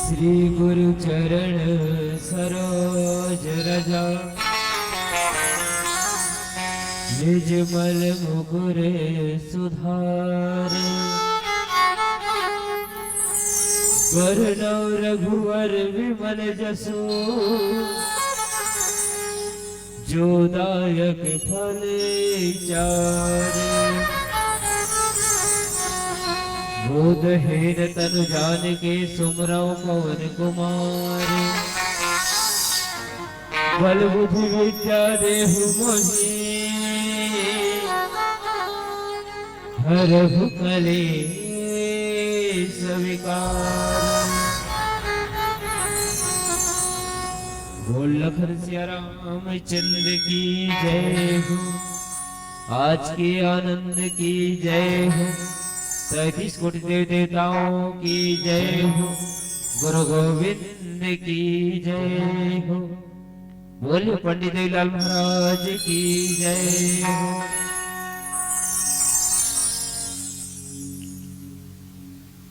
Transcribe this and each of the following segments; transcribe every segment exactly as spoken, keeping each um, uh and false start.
श्री गुरु चरण सरोज रजा, निज मल मुकुर सुधार। बरनउँ रघुवर विमल जसु, जो दायक फल चारि। बोधहीन तनु जानिके सुमिरउँ पवन कुमार। बल बुद्धि विद्या देहु मोहि, हरहु कलेस विकार। बोल लखन सिया रामचंद्र की जय हो, आज के आनंद की जय हो, तैंतीस कोटि देव देवताओं की जय हो, गुरु गोविंद की जय हो। बोलिए पंडित देवीलाल महाराज की जय हो।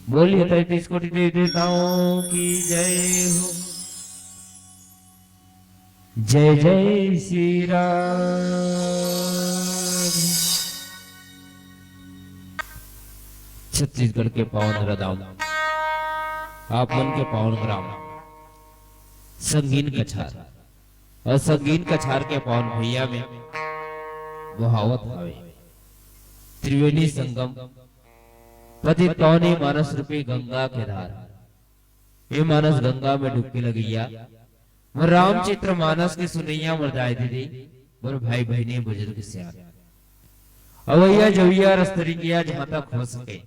बोलिए तैंतीस कोटि देवी देवताओं की जय हो। जय जय श्री राम। छत्तीसगढ़ के पावन रदाम, आप मन के पावन ग्राम संगीन कछार, अउ संगीन कछार के पावन भुइयां में बोहावत हवे त्रिवेणी संगम, पतित पावनी मानस रूपी गंगा के धार। ये मानस गंगा में डुबकी लगइया, मोर रामचरित मानस के सुनइया, मोर दाई दीदी, मोर भाई बहिनी, बुजुर्ग सियान, अवइया जवइया रस्तरिंगिया, जहाँ तक हो सके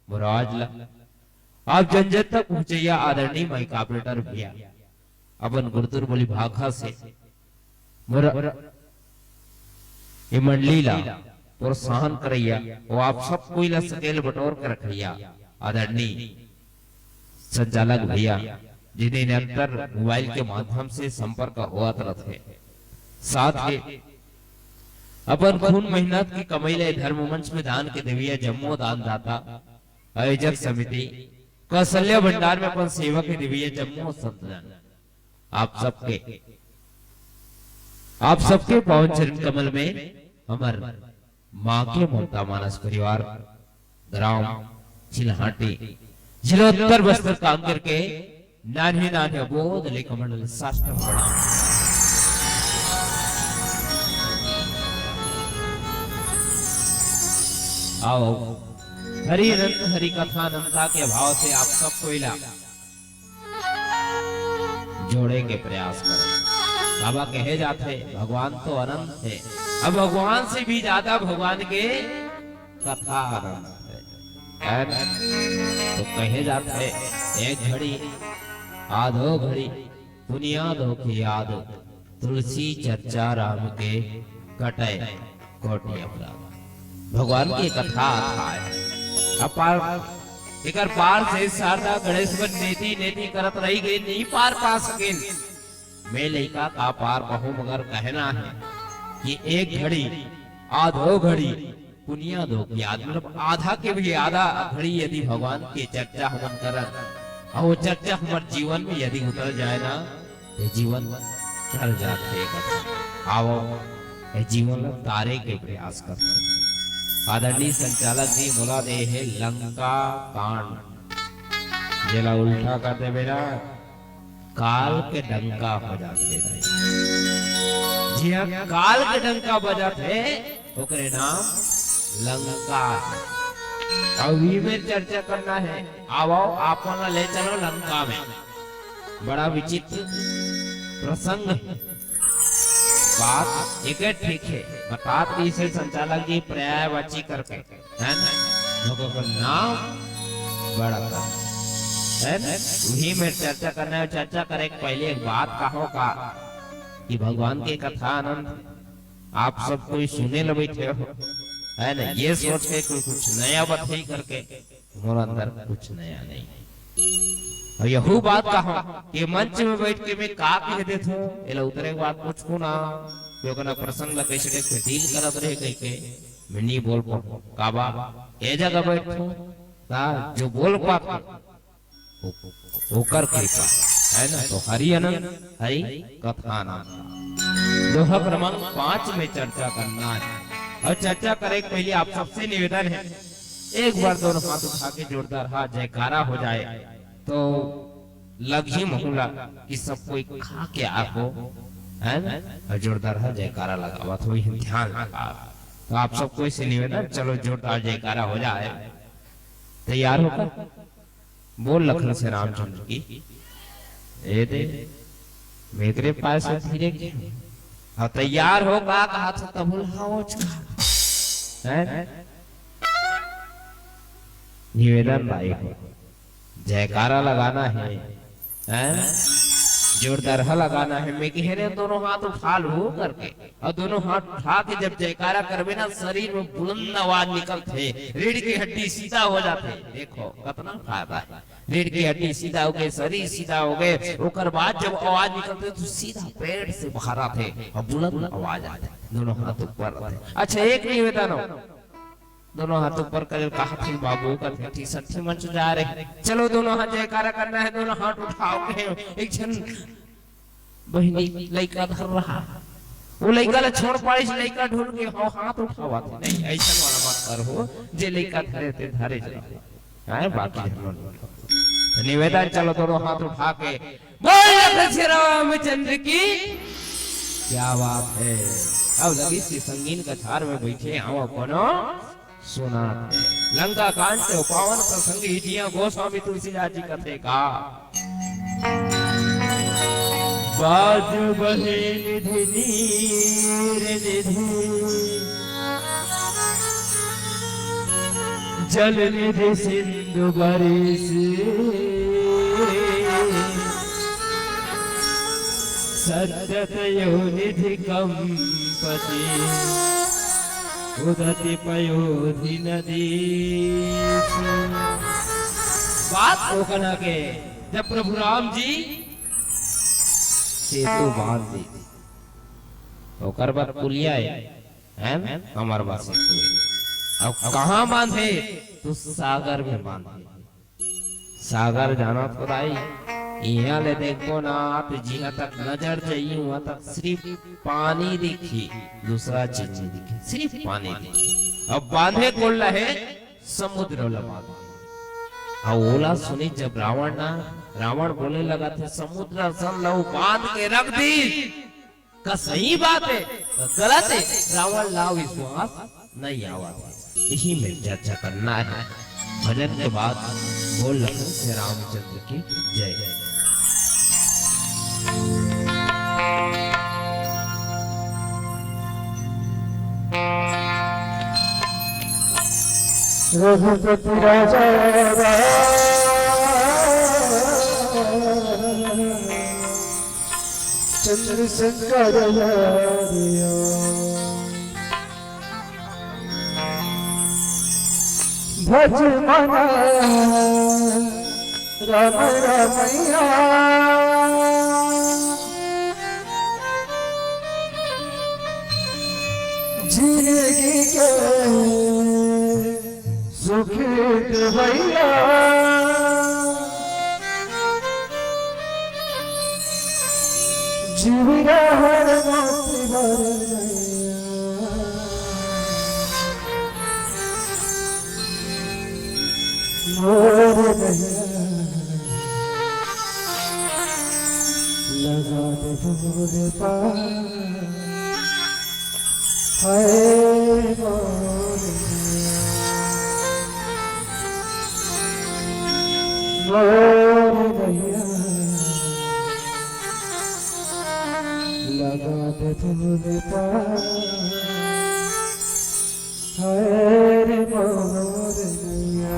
मोर आवाज ला आप जन जन तक पहुँचइया। आदरणीय माइक ऑपरेटर भैया, अपन गुरतुर बोली भाखा से मोर ये मंडली ला प्रोत्साहन करइया, वो आप सब कोई ला सकेल बटोर के रखइया आदरणीय संचालक भैया, जिन्हें निरंतर मोबाइल के माध्यम से संपर्क होवत रथे। साथ ही अपन खून मेहनत की कमाई ला धर्म मंच में दान के देवइया जम्मो दानदाता, आयोजक समिति, कौशल्या भंडार में अपन सेवा के देवइया जम्मो संत जन, आप सबके, आप सबके पावन चरण कमल में हमर माँ के ममता मानस परिवार, ग्राम चिल्हाटी, जिला उत्तर बस्तर कांकेर के नान्हे नान्हे अबोध लेखा मंडल साष्टांग प्रणाम। आओ, हरि अनंत हरि कथा अनंता के भाव से आप सब कोई ला जोड़े के प्रयास करो। काबर कहे जाथे, भगवान तो अनंत हे, अब भगवान से भी ज्यादा भगवान के कथा अनंत हे, है ना? तो कहे जाथे, एक घड़ी, आधो घड़ी, पुनिया धोखे याद, तुलसी चर्चा राम के, कटय कोटि अपराध। भगवान के कथा अथाय अपार, एकर पार से शारदा गणेश मन नेति नेति करत रहि गे, नहीं पार पा सकेन। मैं लइका का पार पाहूं, मगर कहना है कि एक घड़ी, आधो घड़ी, पुनिया धोखे याद, मतलब आधा के भी आधा घड़ी यदि भगवान के चर्चा हमन करन, अउ वो चर्चा हमर जीवन में यदि उतर जाए ना, ये जीवन तर जाथे कथे। आवो, ये जीवन ला तारे के प्रयास करथन। आदरणीय संचालक जी मोला दे हे लंका कांड, जेला उल्टा कर देबे ना, काल के डंका हो जाथे भाई। जिहां काल के डंका बजाथे, ओकरे नाम लंका हे। अउ इही मेर चर्चा करना हे। आवो, आप मन ला ले चलो लंका में। बड़ा विचित्र प्रसंग हे। बात एक ठीक हे, बतात कइसे संचालक जी पर्यायवाची करके, है ना? लोगों का नाम बड़ा कर, है ना? उही मेर चर्चा करना हे। चर्चा करे के पहले एक बात कहो का कि भगवान के कथा अनंत आप सब कोई सुने ल बैठे हो, है ना? ये सोच के कोई कुछ नया बताही करके, मोर अंदर कुछ नया नहीं। अउ यहू बात कहो कि मंच में बैठ के मैं का कह देथों, एला उतरे के बाद पूछहू ना, कि ओकरा प्रसंग ला कइसे कइसे डील करत रहे कहिके, मैं नहीं बोल पाऊँ। काबर, ए जगह बैठथों, ता जो बोल पाथे, ओ-, ओकर कृपा, है ना? तो हरि अनंत, हरि कथा अनंत। दोहा क्रमांक पाँच में चर्चा करना है। और चर्चा करे के पहले आप सबसे निवेदन है, एक बार दोनों हाथ उठा के जोरदार हा जयकारा हो जाए, तो लगही महूं ला कि सब कोई खा के आए हो, है ना? और जोरदार हा जयकारा लगावत हो, ध्यान लगा। तो आप सब कोई से निवेदन, चलो जोरदार जयकारा हो जाए। तैयार हो का? बोल लखन से रामचंद्र की। ए दे, मेकरे पास से धीरे के। हाँ, तैयार हो का कहा था तब बोल, हाँ, वो चुका। हैं? निवेदन भाई हो, जयकारा लगाना है, हैं? जोरदार हा लगाना है। मैं कह रहे दोनों हाथ उठा लो करके, और दोनों हाथ उठा के जब जयकारा करबे ना, शरीर में बुलंद आवाज निकलथे, रीढ़ की हड्डी सीधा हो जाथे। देखो कितना फायदा है, रीढ़ की हड्डी सीधा हो गए, शरीर सीधा हो गए, ओकर बाद जब आवाज निकलथे तो सीधा पेट से बाहर आथे और बुलंद आवाज आथे। दोनों हाथ ऊपर रखे। अच्छा, एक निवेदन हो, दोनों हाथ ऊपर करे, कहा थे बाबू का थे, ठीक सच्ची मंच जा रहे। चलो दोनों हाथ जयकारा करना है, दोनों हाथ उठाओ के एक झन बहिनी लइका धर रहा, वो लइका ला छोड़ पाड़िस, लइका ढूंढ के हो हाथ उठावत हे। नहीं, ऐसा वाला मत करहू, जे लइका धरे ते धरे जा। हैं, बाकी झन मन तो निवेदन, चलो दोनों हाथ उठा के बोल लखन श्री रामचंद्र की। क्या बात है। अब लगिस कि संगीन कछार में बैठे हवं कोनो सुनात हे। लंका कांड के पावन प्रसंग हे जिहां गोस्वामी तुलसीदास जी कथे का। बाजु बहे निधि नीर निधि, जल निधि सिंधु बरिस, सत्य तयो निधि कंपति, उदति पयो दीन दीस। बात ओकना के, जब प्रभु राम जी सेतु बांध दीस, ओकर बाद पुलिया हे, हैं? हमर बाद सेतु हे। अब कहाँ बांधे? तो सागर में बांधे। सागर जाना तो दाई, इहां ले देखबो ना, तो जिहां तक नजर जाई, उहां तक सिरिफ पानी दिखही, दूसरा चीज नइ दिखही, सिरिफ पानी दिखही। अब बांधे कोन ला हे? समुद्र ला बांधे। अब ओला सुनिस जब रावण ना, रावण बोले लगथे, समुद्र असन ला बांध के रख दीस, का सही बात हे, का गलत हे? रावण ला विश्वास नइ आवत हे। इही में चर्चा करना हे। भजन के बाद बोल लखन श्री रामचंद्र की जय। रघुपति राजा राम चंद्र शंकर हरिया। भज मन राम रमैया। जिनगी के सुखी भैया। जीवरा हर मोती भर नैया। मोर नैया लगा दे भोले पा। हाय मोर, मोर भैया, लगा दे धूल पा। हाय रे मोर भैया।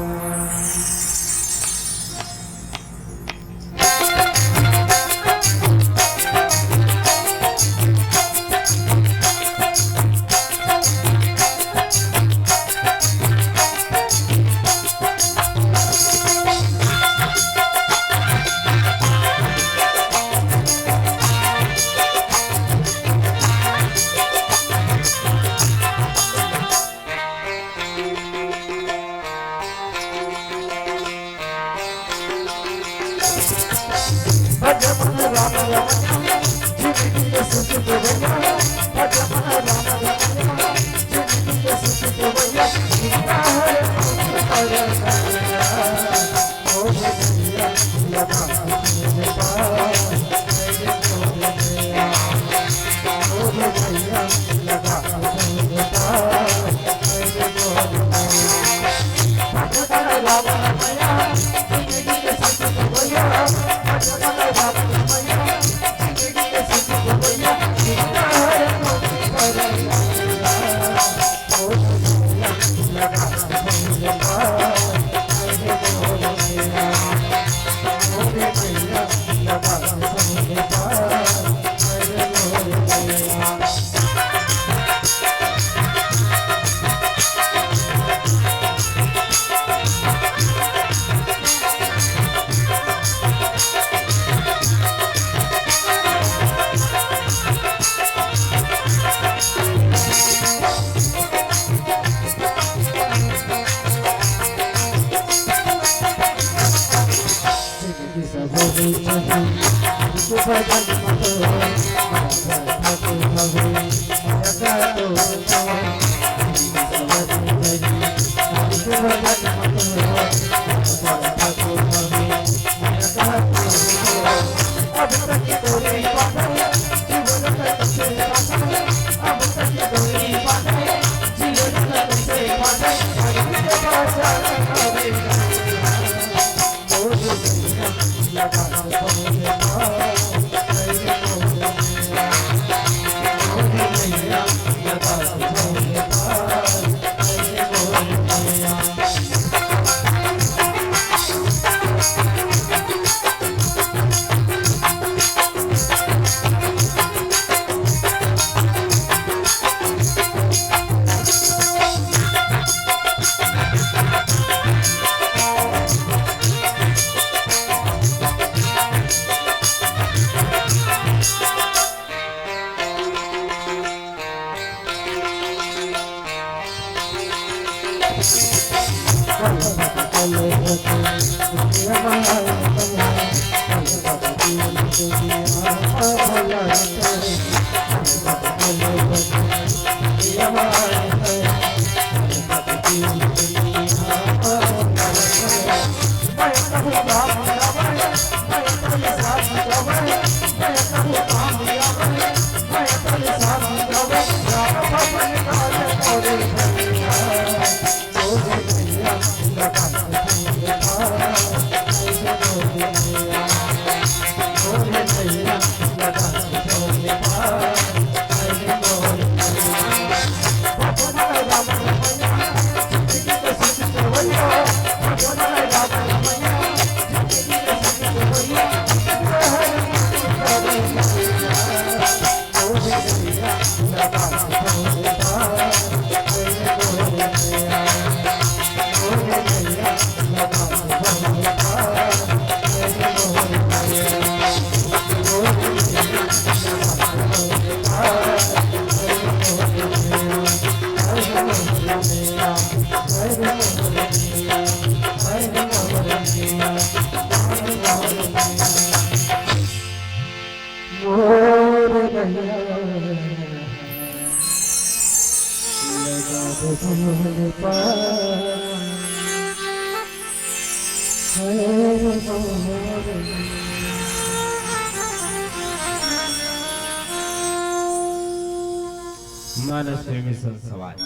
मानस प्रेमी संत समाज,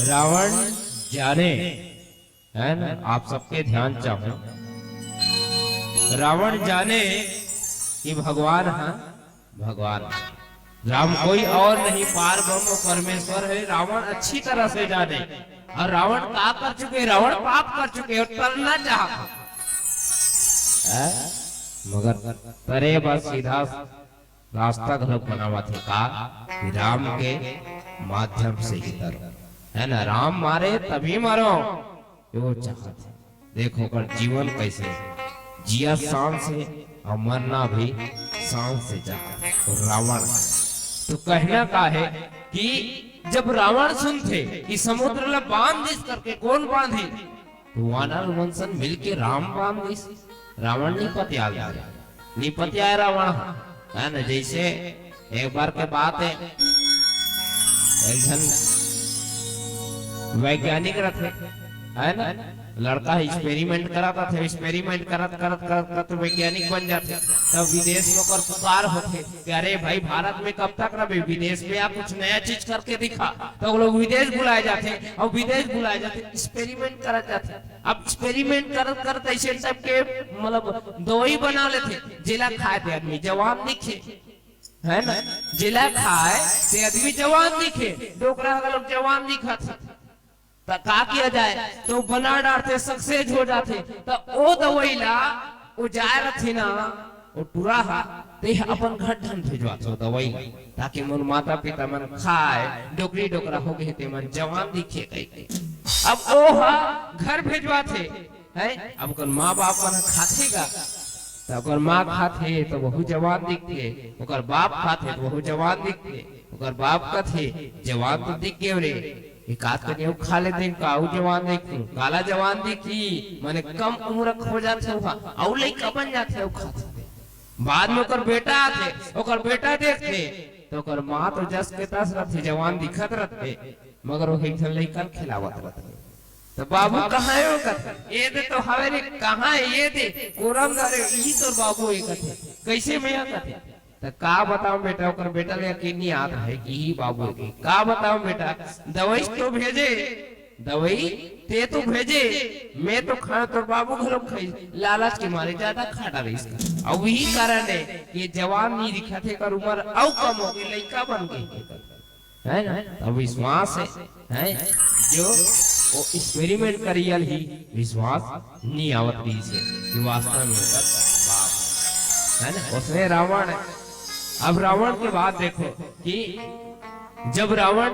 रावण जाने, है ना, आप सबके ध्यान चाहूं, रावण जाने कि भगवान हा भगवान, राम कोई और नहीं, पार ब्रह्म परमेश्वर है। रावण अच्छी तरह से जाने, और रावण का कर चुके, रावण पाप कर चुके और टरना चाहत है, मगर तरे बस सीधा रास्ता घलोक बनावत हे का कि राम के माध्यम से ही तरो, है ना? राम मारे तभी मरो, ये वो चाहत हे। देखो ओकर जीवन कैसे जिया शान से और मरना भी शान से चाहत हे। तो रावण तो कहना का हे कि जब रावण सुनथे कि समुद्र ला बांध दिस करके, कोन बांधी? तो वानर मन सन मिलके राम बांध दिस। रावण नहीं पतियाल, नहीं पतियाय रावण, है ना? जैसे एक बार के बात हे, एक झन वैज्ञानिक रथे, है ना? लड़का ह experiment करत रथे, experiment करत, करत, करत, करत वैज्ञानिक बन जाथे। तब विदेश में ओकर पुकार होथे कि अरे भाई, भारत में कब तक रहिबे, विदेश में आ, कुछ नया चीज करके दिखा। तो वो लोग विदेश बुलाए जाथे, अउ विदेश बुलाए जाथे, experiment करत जाथे। अब experiment करत, करत ऐसे type के, मतलब, दवाई बना लेथे, जेला खाए ते आदमी जवान दिखे, है ना? जेला खाए ते आदमी जवान दिखे, डोकरा ह घलोक जवान दिखत हे। त का किया जाए? तो बना डारथे, success हो जाथे। त ओ दवाई ला ओ जाए रथे ना, ओ टुरा हा, ते ह अपन घर डहन भेजवाथे ओ दवाई ला, ताकि मोर माता पिता मन खाए, डोकरी डोकरा हो गए ते मन जवान दिखे कहिके। अब ओ हा घर भेजवाथे, हैं? अब ओकर माँ बाप मन खाथे गा, त ओकर माँ खाथे त वहू जवान दिखथे, ओकर बाप खाथे त वहू जवान दिखथे। ओकर बाप कथे, "जवान तो दिख गेव रे, एक आध कनी अउ खा लेते, का अउ जवान दिखहूँ?" काला जवान दिखही, माने कम उम्र के हो जाथे ओहा, अउ लइका बन जाथे अउ खाथे। बाद में ओकर बेटा आथे, ओकर बेटा देखथे, त ओकर माँ तो जस के तस रथे, जवान दिखत रथे, मगर वो एक ठन लइका ल खिलावत रथे। त बाबू कहाँ हे ओ कथे, "ये दे तो हवे रे।" "कहाँ हे ये दे?" "कोरम धरे, इही तोर बाबू हे," कथे। "कइसे में?" कथे। त का बतावं बेटा, ओकर बेटा ले यकीन नइ आत हे कि इही बाबू हे। का बतावं बेटा, दवाई तो भेजे, दवाई ते तो भेजे, में तो खाएंव, तोर बाबू घलो खाइस, लालच के मारे जादा खा डारिस। अउ इही कारण हे कि जवान नइ दिखत हे, एकर उमर अउ कम हो गे, लइका बन गे। है ना? त विश्वास हे, हैं? जो वो experiment करियल ही विश्वास नइ आवत रहिस हे कि वास्तव में ओकर बाप हे, है ना? ओसने रावण, अब रावण के बात देखो कि जब रावण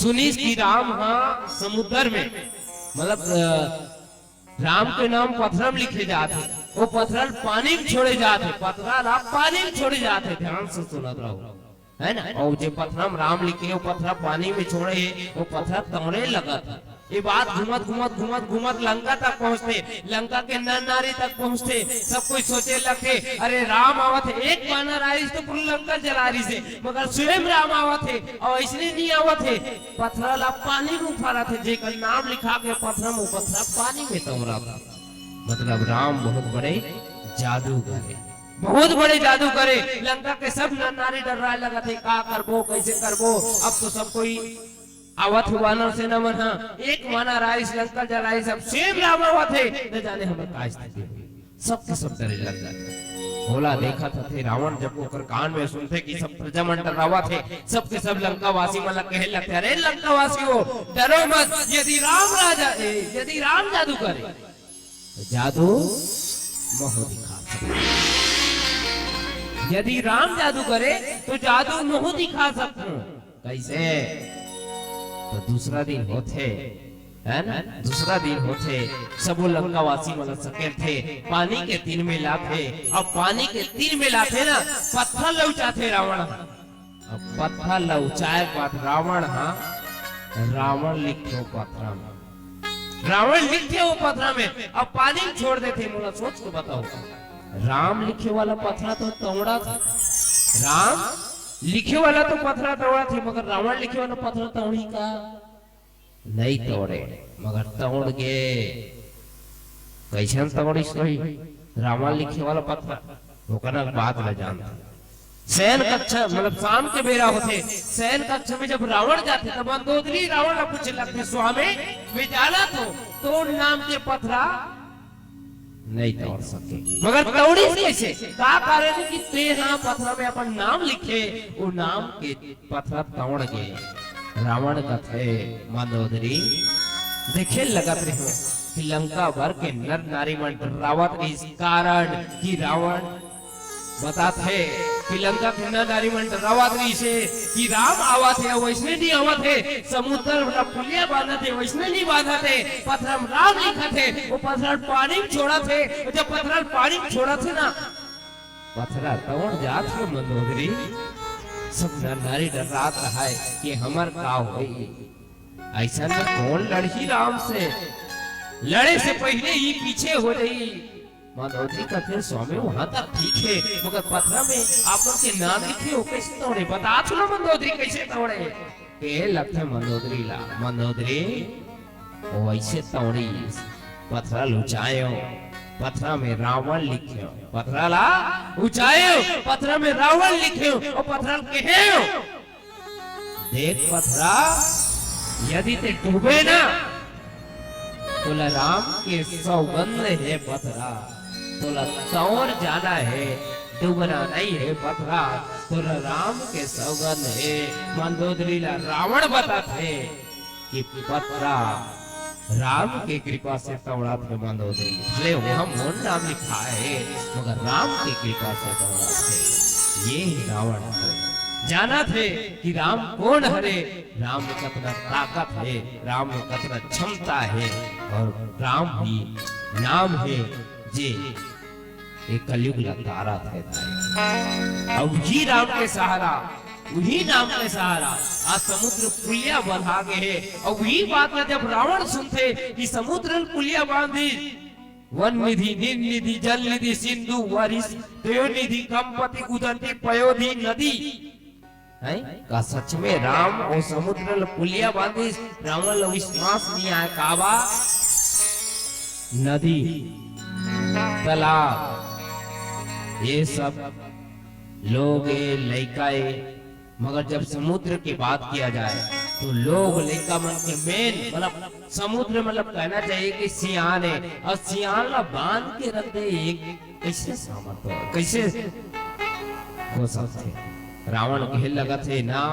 सुनिस कि राम हा समुद्र में, मतलब, अ, राम के नाम पथरा म लिखे जात हे, वो पथरा ल पानी में छोड़े जात हे, पथरा ला पानी में छोड़े जात हे, ध्यान से सुनत रहो, है ना? अउ जे पथरा म राम लिखे, वो पथरा पानी में छोड़े हे, वो पथरा तौड़े लगत हे। ये बात घूमत, घूमत, घूमत, घूमत लंका तक पहुंचथे, लंका के नर नारी तक पहुंचथे। सब कोई सोचे लगथे, "अरे, राम आवत हे।" एक बानर आइस तो पूरा लंका जला रहिस हे, मगर स्वयं राम आवत हे, अउ अइसने नइ आवत हे, पथरा ला पानी में उफारत हे, जेकर नाम लिखा के पथरा में, वो पथरा पानी में तौरत हे। मतलब, राम बहुत बड़े जादूगर हे, बहुत बड़े जादूगर हे। लंका के सब नर नारी डर्राए लगत हे, "का करबो, कइसे करबो?" अब तो सब कोई आवत हे, वानर सेना मन हा, एक वानर आइस, लंका जलाइस, अब स्वयं राम आवत हे, न जाने हमर का स्थिति होही। सबके सब डरे लग जाथे। भोला देखत हथे, रावण जब ओकर कान में सुनथे कि सब प्रजा मन डर्रावत हे, सबके सब लंकावासी मन ला कहे लगथे, "अरे लंकावासी हो, डरो मत, यदि राम राजा, ए, यदि राम जादू करे, तो जादू महूं दिखा सकथंव। यदि राम जादू करे, तो जादू महूं दिखा सकथंव।" कइसे? तो दूसरा दिन होथे, है ना? दूसरा दिन होथे, सबो लंकावासी मन सकेलथे, पानी के तिनमें लाथे। अब पानी के तिनमें लाथे ना, पत्थर ल उचाथे रावण ह। अब पत्थर ल उचाए के बाद रावण ह, रावण लिखथे ओ पत्थर में, रावण लिखथे ओ पत्थर में, अब पानी में छोड़ देथे। मोला सोच के बताओ, राम लिखे वाला पत्थर तो तौड़त हे, राम लिखे वाला तो पथरा तौड़त हे, मगर रावण लिखे वाला पथरा तौड़ही का? नइ तौड़े, मगर तौड़ गे। कइसन तौड़िस होही रावण लिखे वाला पथरा? ओकर बात ल जानत हे। शयन कक्ष, मतलब शाम के बेरा होथे, शयन कक्ष में जब रावण जाथे, तब मंदोदरी रावण ला पूछे लगथे, "स्वामी, मैं जानत हंव, तोर नाम के पथरा नइ तौड़ सके।" मगर तौड़िस कइसे? का कारण हे कि तें ह पथरा में अपन नाम लिखे, वो नाम के पथरा तौड़ गे। रावण कथे, "मंदोदरी, देखे लगत रहे हो कि लंका भर के नर नारी मन डर्रावत रहिस, कारण कि रावण बताथे कि लंका के नर नारी मन डर्रावत रहिस हे कि राम आवत हे, वइसने नइ आवत हे, समुद्र वाला पुलिया बांधत हे, वइसने नइ बांधत हे, पथरा म राम लिखत हे, वो पथरा ल पानी में छोड़त हे, जब पथरा ल पानी में छोड़त हे ना, पथरा तौड़ जात हे मंदोदरी।" सब नर नारी डर्रात रहय कि हमर का होही, अइसन में कोन लड़ही राम से, लड़े से पहिले ही पीछे हो जाही। मंदोदरी कथे, "स्वामी, वहां तक ठीक हे, मगर पथरा में आप मन के नाम लिखे हो, कइसे तौड़े? बतात हव ना मंदोदरी, कइसे तौड़े?" कहे लगथे मंदोदरी ला, "मंदोदरी, ओ अइसे तौड़िस, पथरा ल उचायो, पथरा में रावण लिखेंव, पथरा ला उचायो, पथरा में रावण लिखेंव, अउ पथरा ल कहेंव, देख पथरा, यदि तें डूबे ना, तोला राम के सौगंध हे पथरा, तोला तौर जाना हे, डूबना नइ हे पथरा, तोला राम के सौगंध हे। मंदोदरी ला रावण बताथे कि पथरा राम के कृपा से तौड़ाथे मंदोदरी, भले ओहा मोर नाम लिखाय हे, मगर राम के कृपा से तौड़ाथे। ये ही रावण हे, जानथे कि राम कोन हरे, राम में कतना ताकत हे, राम में कतना क्षमता हे, अउ राम ही नाम हे जे ये कलयुग ला तारत हे। अउ उही राम के सहारा, उही नाम के सहारा आज समुद्र पुलिया बंधा गे हे। अउ उही बात ला जब रावण सुनथे कि समुद्र पुलिया बांधी, वन निधि, नील निधि, जल निधि, सिंधु, वरिष्ठ, द्वयो निधि, कमपति, उदंती, पयोधि, नदी, हैं? का सच में राम ओ समुद्र ल पुलिया बांधिस? रावण ल विश्वास नइ आय। काबर? नदी, तालाब, ये सब लोग ए, लइका ए, मगर जब समुद्र के बात किया जाए तो लोग लइका मन के मेन, मतलब समुद्र मतलब कहना चाहिए कि सियान हे, अउ सियान ला बांध के रख दे, ये कइसे सामर्थ हो, कइसे हो सकथे? रावण कहे लगथे ना,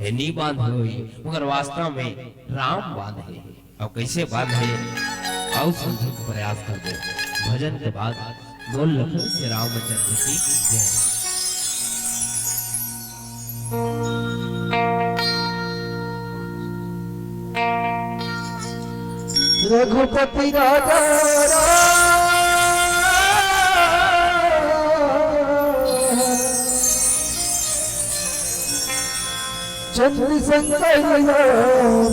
ये नइ बांधे होही, मगर वास्तव में राम बांधे हे। अउ कइसे बांधे हे, अउ समझे के प्रयास करबो। भजन के बाद बोल लखन सिया रामचंद्र की जय। रघुपति राजा राम, चंद्र संकर राम।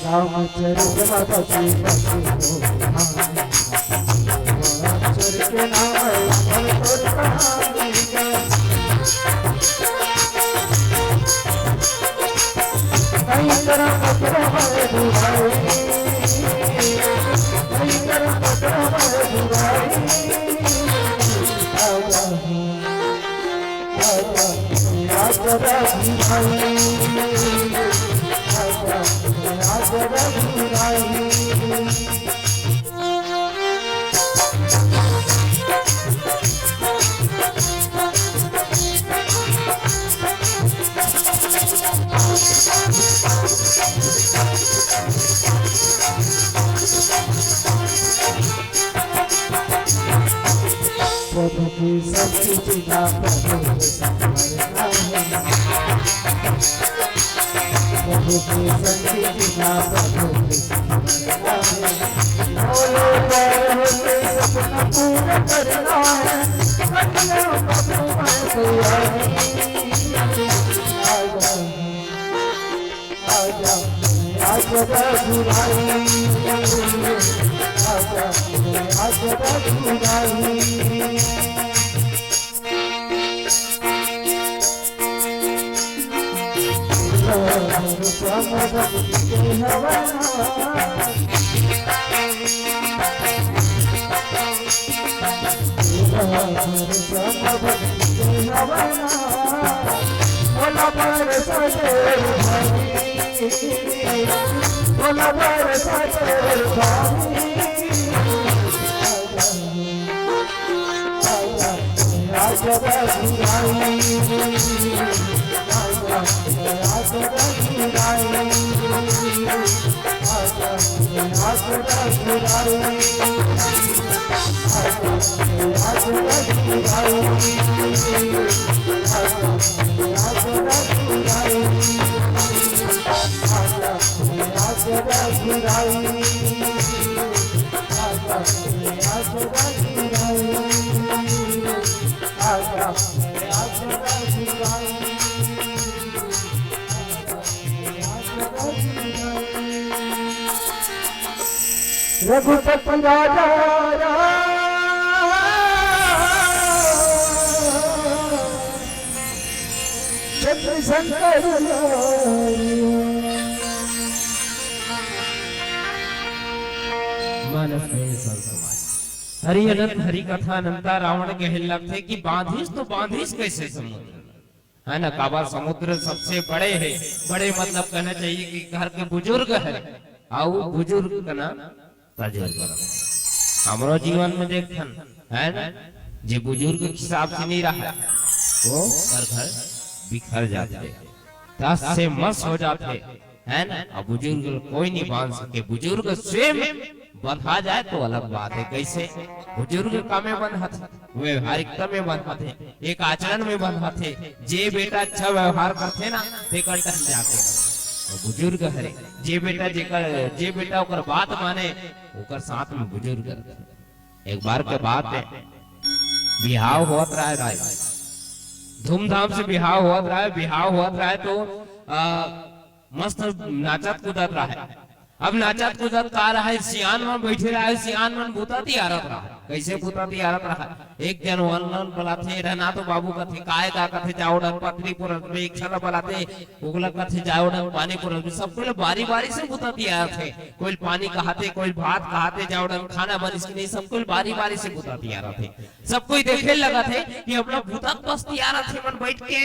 रामचरित माता जी बसु हो, रामचरित के नाम है अमर तोर कहानी। कहीं तरह पत्र है बुराई, कहीं तरह पत्र है बुराई। प्रभु की शक्ति बिना प्रभु के संभलता है। प्रभु की शक्ति बिना प्रभु के संभलता है। बोलो प्रभु के सपना पूरा करना है। कन्या प्रभु मैं तैयारी। आजा, आजा रघुराई, आजा, आजा रघुराई। रघुपति राजा राम चंद्र शंकर लाल। मानस में संत समाज। हरि अनंत हरि कथा अनंता। रावण कहे लगथे कि बांधिस तो बांधिस कैसे समुद्र, है ना? काबर समुद्र सबसे बड़े है, बड़े मतलब कहना चाहिए कि घर के बुजुर्ग है, अउ बुजुर्ग का ना तजुर्ग। हमरो जीवन में देखथन, है ना, जे बुजुर्ग के हिसाब से नहीं रहा, वो कर घर बिखर जाते, टस से मस हो जाते, है ना? अब बुजुर्ग कोई नहीं बांध सके, बुजुर्ग स्वयं बंधा जाए तो अलग बात है। कैसे? बुजुर्ग का में बंधत, व्यवहारिकता में बंधत है, एक आचरण में बंधत है। जे बेटा अच्छा व्यवहार करथे ना, तेकर टन जाथे। तो बुजुर्ग हरे, जे बेटा जेकर, जे बेटा ओकर बात माने, ओकर साथ में बुजुर्ग रथे। एक बार के बात है, बिहाव होत रहे भाई, धूमधाम से बिहाव होत रहे। बिहाव होत रहे तो, आ, मस्त नाचत कूदत रहे। अब नाचत कूदत का रहे, सियान मन बैठे रहे, सियान मन बुता तियारत रहे। कैसे बुता तियारत रहे? एक जन ओन ल बलाथे, रहना तो बाबू कथे, काय का कथे, जाओ डन पत्नी पुरत में एक छला बलाथे, ओकला कथे, जाओ डन पानी पुरत में। सब कोई बारी बारी से बुता तियारत हे। कोई पानी कहाथे, कोई भात कहाथे, जाओ डन खाना बनिस कि नहीं, सब कोई बारी बारी से बुता तियारत हे। सब कोई देखे लगत हे कि अपना बुता बस तियारत हे मन बैठ के।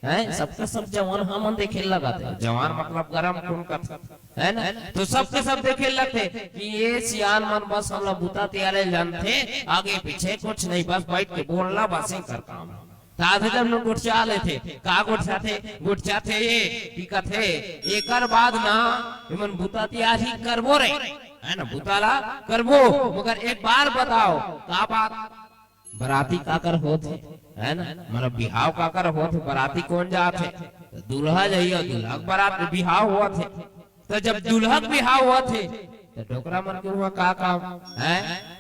हैं? सबके सब जवान हमन देखे लगत हे। जवान मतलब गरम खून का, है ना? तो सबके सब देखे लगथे कि ये सियान मन बस हमला बुता तियारे जानथे, आगे पीछे कुछ नहीं, बस बैठ के बोलना बस एकर काम। त आधा झन मन गोठिया लेथे। का गोठियाथे? गोठियाथे ये कि कथे, "एकर बाद ना एमन बुता तियारी करबो रे, है ना, बुता ला करबो, मगर एक बार बताओ, का बात?" बराती काकर होत हे, है ना, मतलब बिहाव काकर होत हे, बराती कोन जात हे? त दूल्हा जइया, दूल्हा के बरात, बिहाव होत हे। त जब दूल्हा के बिहाव होत हे, त डोकरा मन के उहाँ का काम हे?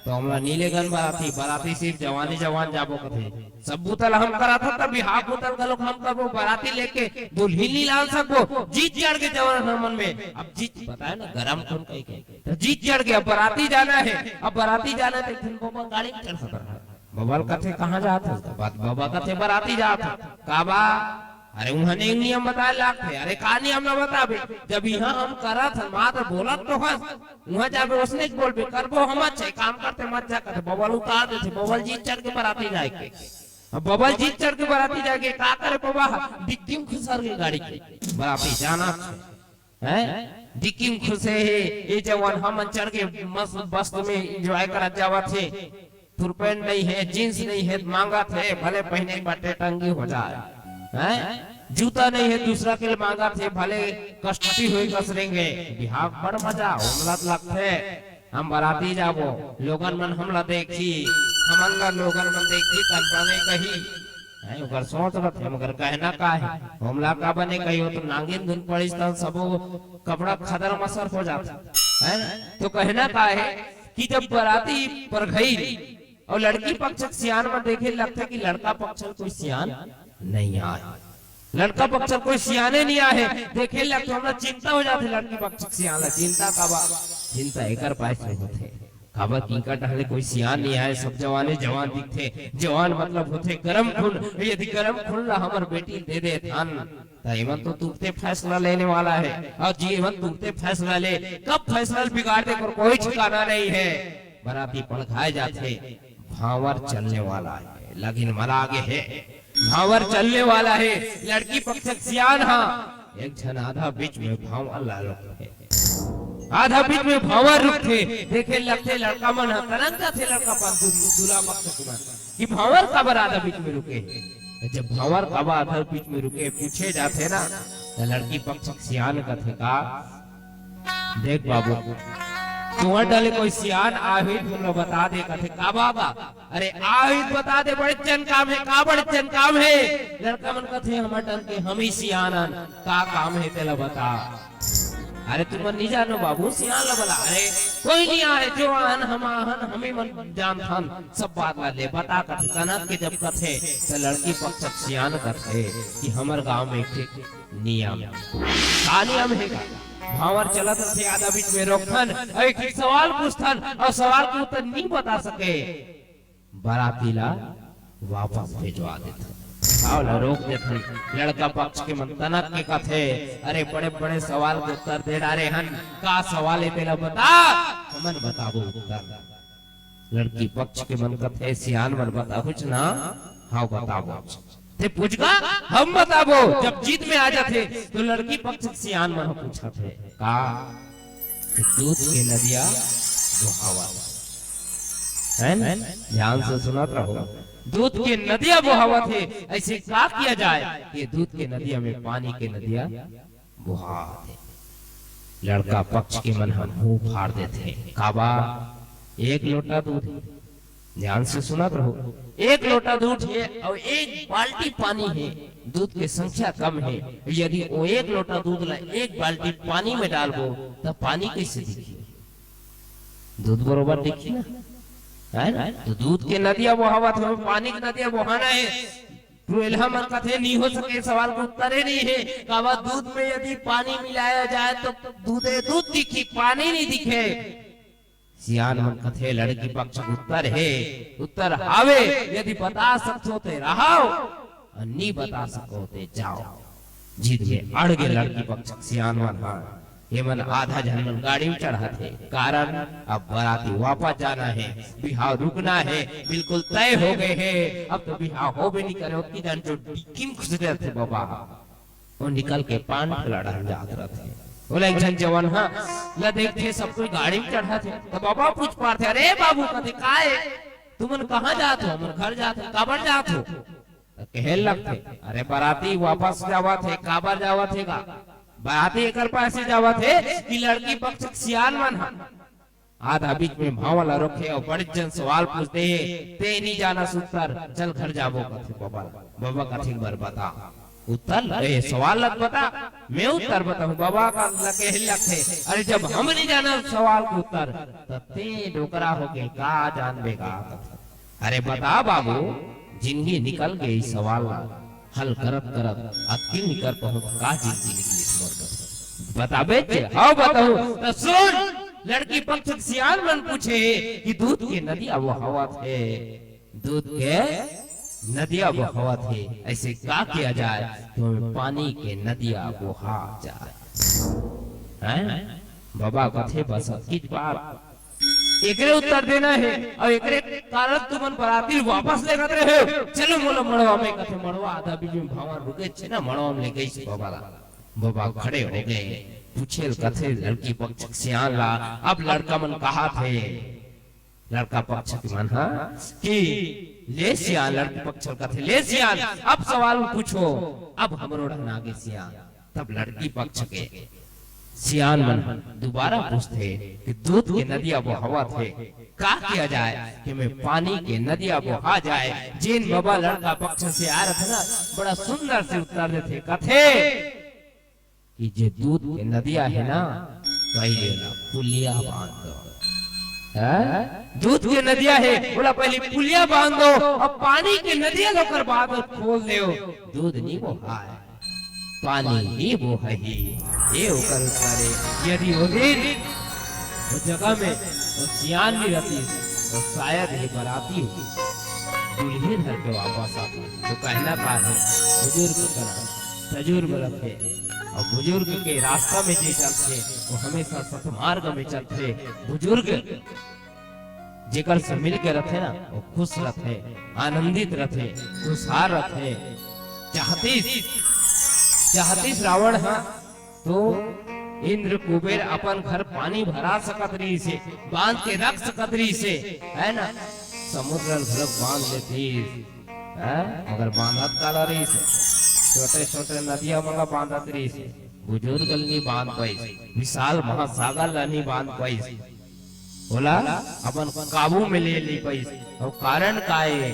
त हमला नी लेगन बराती, बराती सिर्फ जवाने जवान जाबो कथे। सब बुता ल हम कराथन, त बिहाव बुता ल घलोक हम करबो, बराती लेके दुल्हिन नी लान सकबो, जी चढ़ के जवान मन में। अब जी, पता हे ना, गरम खून कहिके, त जी चढ़ के अब बराती जाना हे, अब बराती जाना हे, त एक ठन बबा गाड़ी में चढ़ सकत हे। बबा ल कथे, "कहाँ जात हस?" त बात बबा कथे, "बराती जात हँव।" का बा? अरे, उहाँ ने नियम बताए लागथे। अरे, का नियम ला बताबे? जब इहाँ हम करत हन, मात्र बोलत तो हस, उहाँ जाबे, ओसने च बोलबे, "करबो हम, अच्छा, काम करते मत जा," कथे। बबा ल उतार देथे, बबा ल जी चढ़ के बराती जाए के। अब बबा ल जी चढ़ के बराती जाए के, का करे बबा? डिक्की में खुसर के गाड़ी के बराती जाना हे। हैं? डिक्की में खुसे हे, ये जवान हमन चढ़ के मस्त बस में enjoy करत जावत हे। फुल पैंट नहीं हे, जींस नहीं हे, मांगत हे, भले पहिने बर टेटंगी हो जाए। हैं? जूता नहीं हे, दूसरा के लिए मांगत हे, भले कस्टडी होए कसरेंगे। बिहाव बड़ मजा, ओमला त लगथे, हम बराती जाबो, लोगन मन हमला देखही, हमन ला लोगन मन देखही, तब बने कही। हैं, ओकर सोच रथे, मगर कहना का हे? हमला का बने कही, ओ तो नागिन धुन पड़िस, तब सबो कपड़ा खदर मसर हो जाथे, हैं? तो कहना का हे कि जब बराती परघई अउ लड़की पक्ष के सियान मन देखे लगथे कि लड़का पक्ष के कोई सियान नहीं आए, लड़का पक्ष के कोई सियाने नहीं आए, देखे लगथे, हमला चिंता हो जाथे लड़की पक्ष के सियान ला। चिंता काबर? चिंता एकर पास से होथे, काबर कि इनका टहले कोई सियान नहीं आए, सब जवाने जवान दिखथे। जवान मतलब होथे गरम खून, यदि गरम खून ला हमर बेटी दे देथन, त एमन तो तुरते फैसला लेने वाला हे। अउ जी एमन तुरते फैसला ले, कब फैसला बिगाड़ दे, एकर कोई ठिकाना नहीं हे। बराती पड़घाए जाथे, भांवर चलने वाला हे, लगिन मरा गे हे, भांवर चलने वाला हे। लड़की पक्ष के सियान हा, एक झन आधा बीच में भांवर ला रोकथे, आधा बीच में भांवर रुकथे। देखे लगथे लड़का मन ह, तरंग जाथे लड़का पक्ष, दू-, दूल्हा पक्ष के मन कि भांवर काबर आधा बीच में रुके हे। त जब भांवर काबर आधा बीच में रुके पूछे जाथे ना, त लड़की पक्ष के सियान कथे का, "देख बाबू, तुंहर टहले कोई सियान आही त हमला बता दे," कथे। "का बाबा?" "अरे आही त बता दे, बड़े जन काम हे।" "का बड़े जन काम हे?" लड़का मन कथे, "हमर टहले हम ही सियान अन, का काम हे तेला बता।" "अरे तुमन नहीं जानो बाबू, सियान ला बला।" "अरे कोई नहीं आहे, जो आहन हम आहन, हमी मन जानथन सब बात ला, ले बता," कथे। तनक के जब कथे त लड़की पक्ष के सियान कथे कि हमर गांव में एक ठे नियम हे। का नियम हे का? भांवर चलत रथे, आधा बीच में रोकथन, अउ एक ठे सवाल पूछथन, अउ सवाल के उत्तर नहीं बता सके, बराती ला वापस भेजवा देथन। भांवर ला रोक देथन। लड़का पक्ष के मन तनक के कथे, "अरे बड़े बड़े सवाल के उत्तर दे डारे हन, का सवाल हे तेला बता, हमन बताबो उत्तर।" लड़की पक्ष के मन कथे, "सियान मन बताबोच ना?" "हाँ बताबोच।" "ते पूछ गा, हम बताबो।" जब जीत में आ जाथे त लड़की पक्ष के सियान मन ह पूछथे का, कि दूध के नदिया बोहावत हे, है ना? ध्यान से सुनत रहो, दूध के नदिया बोहावत हे, ऐसे का किया जाए कि दूध के नदिया में पानी के नदिया बोहावत हे? लड़का पक्ष के मन ह मुंह फाड़ देथे, "काबर? एक लोटा दूध हे।" ध्यान से सुनत रहो, एक लोटा दूध हे अउ एक बाल्टी पानी हे, दूध के संख्या कम हे। यदि वो एक लोटा दूध ला एक बाल्टी पानी में डालबो, त पानी कैसे दिखही? दूध बरोबर दिखही ना, है ना? त दूध के नदिया बोहावत हे, पानी के नदिया बोहाना हे। टुएलहा मन कथे, "नहीं हो सके, सवाल के उत्तर ही नहीं हे।" काबर, दूध में यदि पानी मिलाया जाए त दूधे दूध दिखही, पानी नहीं दिखे। सियान मन कथे, लड़की पक्ष के उत्तर हे, उत्तर हावे, यदि बता सकथो ते रहव, अउ नी बता सको ते जाव। जिद में अड़ गे लड़की पक्ष के सियान मन ह। एमन आधा झन मन गाड़ी में चढ़ाथे, कारण अब बराती वापस जाना हे, बिहाव रुकना हे, बिल्कुल तय हो गे हे। अब तो बिहाव होबे नी करे, ओतकी झन जो डिक्की में घुस जाथे बबा। वो निकल के पान ठेला डहन जात रथे। ओला एक झन जवान ह ला देखथे, सब कोई गाड़ी में चढ़ाथे। त बबा पूछ पारथे, "अरे बाबू," कथे, "का हे? तुमन कहाँ जात हो?" "हमर घर जात हो।" "काबर जात हो?" कहे लगथे, "अरे बराती वापस जावत हे, काबर जावत हे गा?" बराती एकर पास ही जावत हे कि लड़की पक्ष के सियान मन ह आधा बीच में भांव ला रोकथे अउ बड़े जन सवाल पूछथे, "ते नी जानस उत्तर, चल घर जाबो," कथे बबा ला। बबा कथे, "बर बता उत्तर, ए सवाल ला बता, मैं उत्तर बताहूं।" बबा का लगे लगथे, "अरे जब हम नी जानन सवाल के उत्तर, त ते डोकरा होके का जानबे गा?" कथे, "अरे बता बाबू, जिनगी निकल गे इस सवाल ला हल करत करत अतकिन निकर पहुंच का जिनगी निकलिस मोर कर? बताबे चे?" "हव बताहूं।" "त सुन, लड़की पक्ष के सियान मन पूछे कि दूध के नदिया बोहावत हे, दूध के नदिया बोहावत हे, अइसे का किया जाए कि ओमे पानी के नदिया बोहा जाए?" हैं? बबा कथे, "बस अतकीच बात, एकरे उत्तर देना हे, अउ एकरे कारण तुमन बराती वापस लेगत रहे हो। चलो मोला मड़वा में," कथे, मड़वा आधा बीच में भांव रुके छे ना, मड़वा में लेगइस बबा ला। बबा खड़े होगे, पूछे ल कथे लड़की पक्ष के सियान ला, अब लड़का मन कहाथे, लड़का पक्ष के मन ह कि ले सियान, लड़की पक्ष ल कथे, "ले सियान, अब सवाल पूछो, अब हमरो ढंग आगे सियान।" तब लड़की पक्ष के सियान मन ह दुबारा पूछथे कि दूध के नदिया बोहावत हे, का किया जाए कि ओमे पानी के नदिया बोहा जाए? जेन बबा लड़का पक्ष से आए रथे ना, बड़ा सुंदर से उत्तर देथे, कथे कि जे दूध के नदिया हे ना, कहिए ला पुलिया बांध दो। हैं? दूध के नदिया हे, ओला पहली पुलिया बांध दो, अब पानी के नदिया ला ओकर बाद खोल देव, दूध नी बोहाय, पानी ही बोहही। ये ओकर उत्तर हे। यदि ओ दिन ओ जगह में ओ सियान नी रहतिस, तो शायद ये बराती दुल्हिन हर के वापस आती। तो कहना का हे, बुजुर्ग करा तजुर्ग रथे, अउ बुजुर्ग के रास्ता में जे चलथे, वो हमेशा सतमार्ग में चलथे। बुजुर्ग जेकर से मिल के रथे ना, वो खुश रथे, आनंदित रथे, खुशहाल रथे। चाहतिस, चाहतिस रावण ह तो इंद्र कुबेर अपन घर पानी भरा सकत रहिस हे, बांध के रख सकत रहिस हे, है ना? समुद्र ल घलोक बांध लेतिस, हैं? मगर बांधत काला रहिस हे? छोटे-छोटे नदिया मन ला बांधत रहिस हे, बुजुर्ग ल नी बांध पाइस, विशाल महासागर ला नी बांध पाइस, ओला अपन काबू में ले नी पाइस। अउ कारण का ए?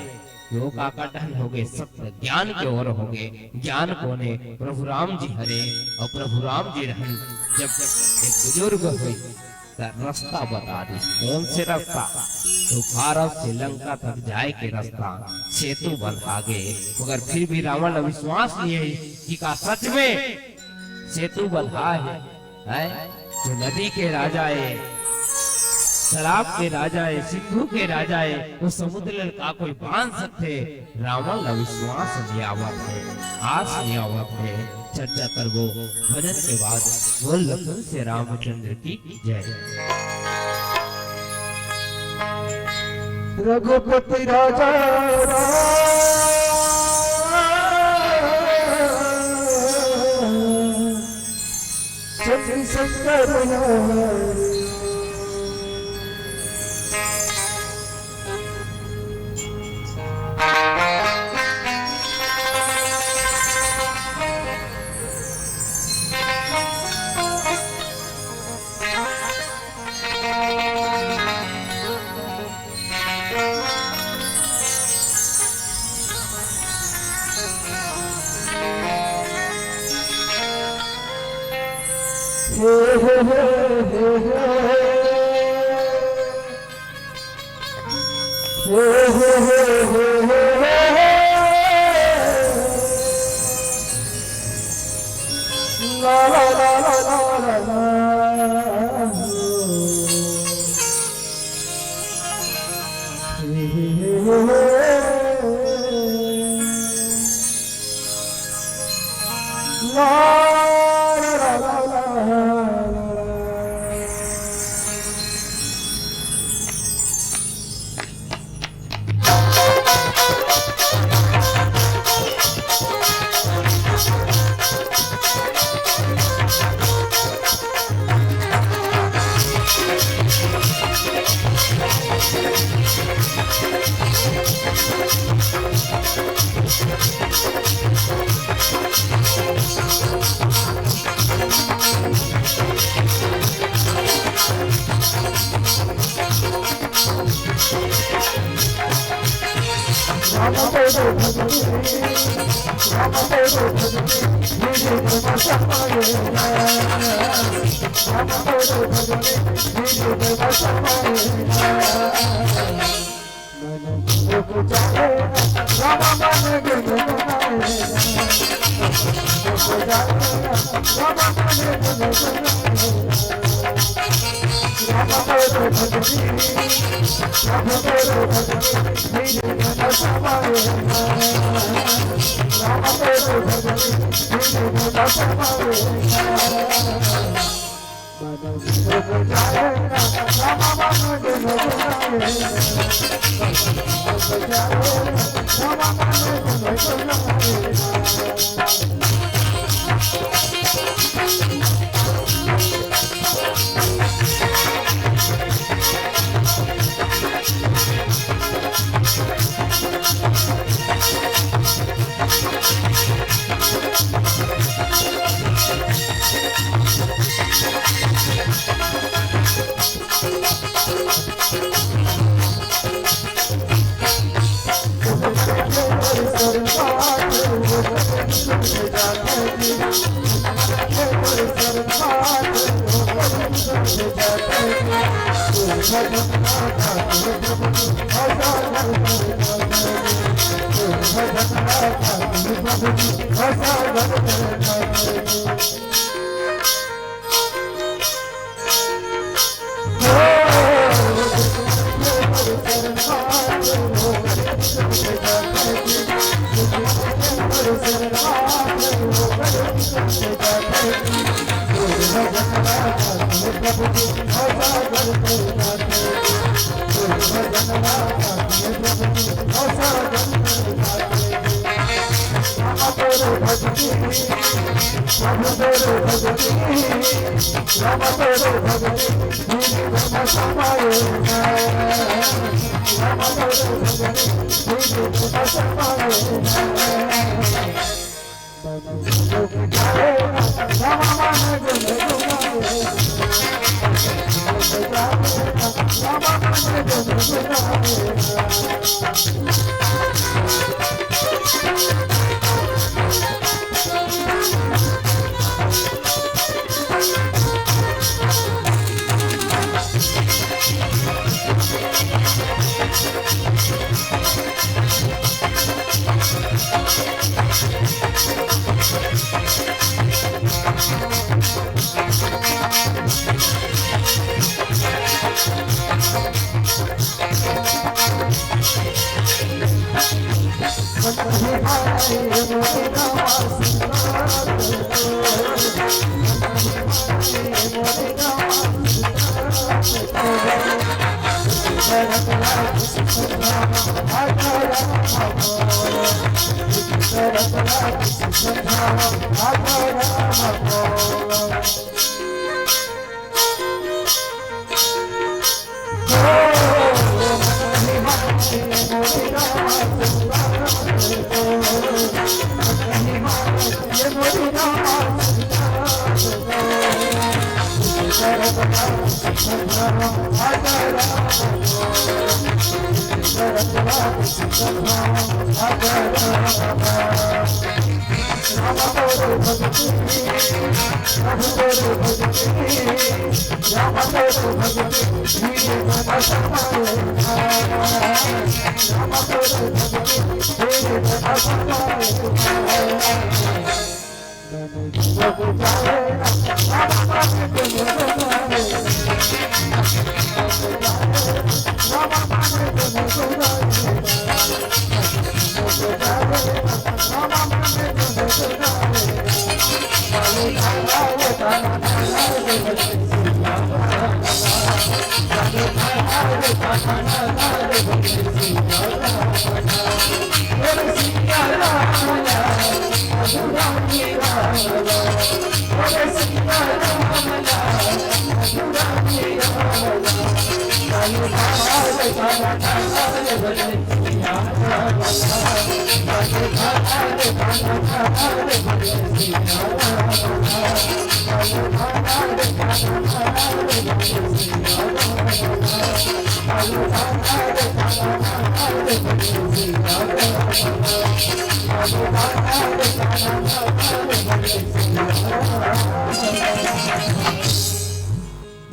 कि ओ काका टहन होगे, सत्य ज्ञान के ओर होगे। ज्ञान कोन ए? प्रभु राम जी हरे। अउ प्रभु राम जी रहन, जब एक बुजुर्ग होइस, त रस्ता बता दिस। कोन से रस्ता? तो भारत से लंका तक जाए के रस्ता, सेतु बंधा गे। मगर फिर भी रावण ला विश्वास नी हे कि का सच में सेतु बंधा हे, हैं? जो नदी के राजा ए, तालाब के राजा ए, सिंधु के राजा ए, वो समुद्र ल का कोई बांध सकथे? रावण ला विश्वास नी आवत हे, आस नी आवत हे। चर्चा करबो भजन के बाद। बोल लखन से रामचंद्र की जय। रघुपति राजा राम चंद्र शंकर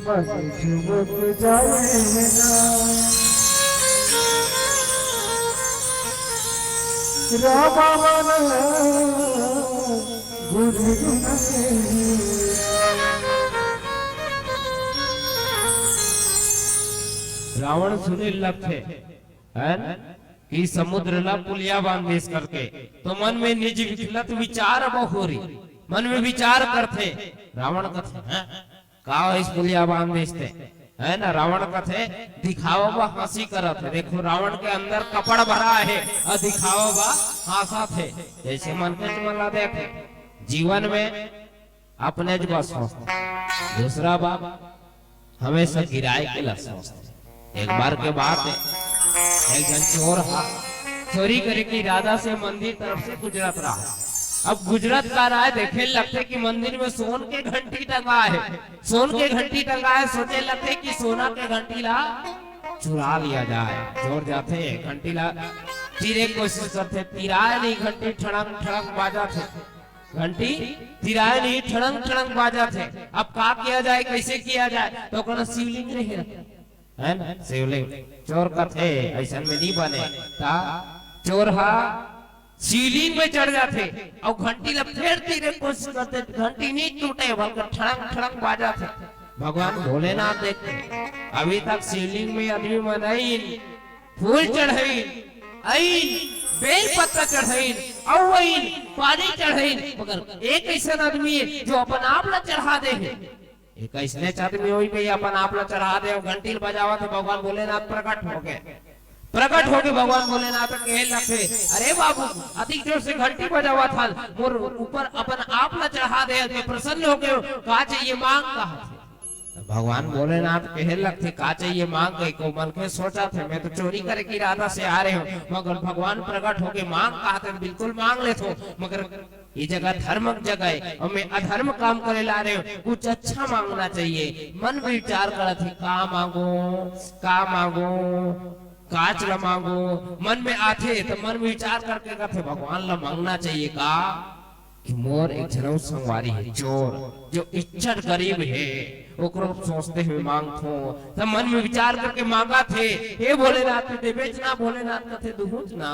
झुमक जाए ना रामा मन बुझ नहीं। रावण सुने लगथे, है ना, कि समुद्र ला पुलिया बांध देस करके, तो मन में निज विकलत विचार अब होरी, मन में विचार करथे। रावण कथे, हैं? का होइस पुलिया बांध देस ते, है ना? रावण कथे, दिखावा बा हंसी करत हे। देखो, रावण के अंदर कपड़ भरा हे अउ दिखावा बा हंसत हे। जैसे मन के मन ला देखे, जीवन में अपने ज बस सोचथे, दूसरा बा हमेशा गिराए के ला सोचथे। एक बार के बात हे, एक झन चोर हा चोरी करे के इरादा से मंदिर तरफ से गुजरत रहा। अब गुजरत का रहा हे, देखे लगथे कि मंदिर में सोन के घंटी टंगा हे, सोन के घंटी टंगा हे। सोचे लगथे कि सोना के घंटी ला चुरा लिया जाए। चोर जाथे, घंटी ला तीरे के कोशिश करथे, तिराए नहीं, घंटी ठड़ंग ठड़ंग बाजथे। घंटी तिराए नहीं, ठड़ंग ठड़ंग बाजथे। अब का किया जाए, कैसे किया जाए? तो कहना, शिवलिंग रहे, है ना, शिवलिंग। चोर कथे, ऐसन में नहीं बने। ता चोर हा शिवलिंग में चढ़ जाथे अउ घंटी ला फेर तीरे के कोशिश करथे, घंटी नहीं टूटे, बल्कि ठड़ंग ठड़ंग बाजथे। भगवान भोलेनाथ देखथे, अभी तक शिवलिंग में आदमी मन आइन, फूल चढ़ाइन, आइन, बेल पत्ता चढ़ाइन, अउ आइन, पानी चढ़ाइन, मगर एक ऐसन आदमी हे जो अपन आप ला चढ़ा दे हे। एक ऐसने आदमी होही भई, अपन आप ला चढ़ा दे अउ घंटी ल बजावत हे, भगवान भोलेनाथ प्रकट होगे। प्रकट होके भगवान भोलेनाथ कहे लगथे, "अरे बाबू, अधिक जोर से घंटी बजावत हस, मोर ऊपर अपन आप ला चढ़ा दे, मैं प्रसन्न हो गयो, का चाहिए मांग," कहा। भगवान भोलेनाथ कहे लगथे, "का चाहिए मांग?" कहिके ओ मनखे सोचथे, "मैं तो चोरी करे के इरादा से आ रहे हूँ, मगर भगवान प्रकट होके मांग कहा थे, बिल्कुल मांग लेथों, मगर ये जगह धर्म के जगह हे अउ मैं अधर्म काम करे ला रहे हूँ, कुछ अच्छा मांगना चाहिए।" मन में विचार करथे, "का मांगों, का मांगों, कांच ला मांगों?" मन में आथे त मन में विचार करके कथे, "भगवान ला मांगना चाहिए का?" कि मोर एक झन अउ संगवारी हे चोर, जो इज्जत गरीब हे, ओकरो सोचते हुए मांगथों। त मन में विचार करके मांगथे, "हे भोलेनाथ, तैं देबेच ना?" भोलेनाथ कथे, "दुहूंच ना,